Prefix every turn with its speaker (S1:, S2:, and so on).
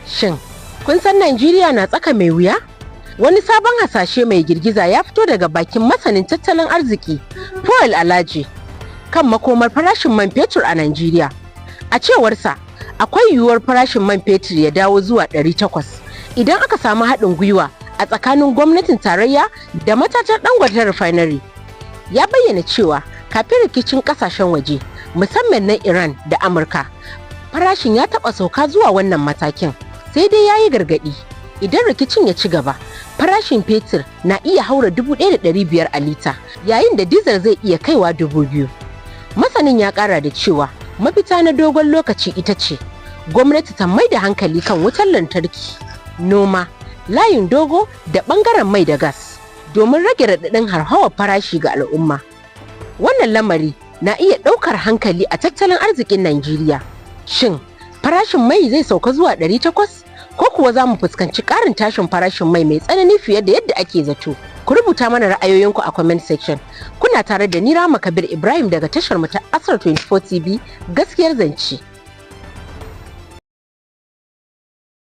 S1: Shin, kun san Najeriya na tsaka mai wuya? Wani sabon hasashe mai girgiza ya fito daga bakin masanin tattalin arziki, Paul Alaje, kan makomar farashin man fetur a Najeriya. A cewarsa, akwai yiwuwar farashin man fetur ya dawo zuwa 800 idan aka samu haɗin gwiwa a tsakanin gwamnatin tarayya da matatar Dangote Refinery. Ya bayyana cewa kafin rikicin kasashen waje, musamman na Iran da Amurka, farashin ya taɓa sauka zuwa wannan matakin. Sai dai ya yi gargaɗi, idan rikicin ya ci gaba, farashin fetur na iya haura 1,500 a lita, yayin da dizal zai iya kaiwa 2,000. Masanin ya ƙara da cewa mafita na dogon lokaci ita ce gwamnati ta mai da hankali kan wutar lantarki, noma, layin dogo da ɓangaren mai da gas domin rage raɗaɗin hauhawar farashi ga al'umma. Wannan lamari na iya ɗaukar hankali a tattalin arzikin Najeriya. Shin farashin mai zai sauka zuwa 800 ko kuwa za mu fuskanci ƙarin tashin farashin mai mai tsanani fiye da yadda ake zato? Ku rubuta mana ra'ayoyinku a comment section. Kuna tare da ni, Rama Kabir Ibrahim, daga tashar mu ta Asar 24 TV, gaskiyar zance.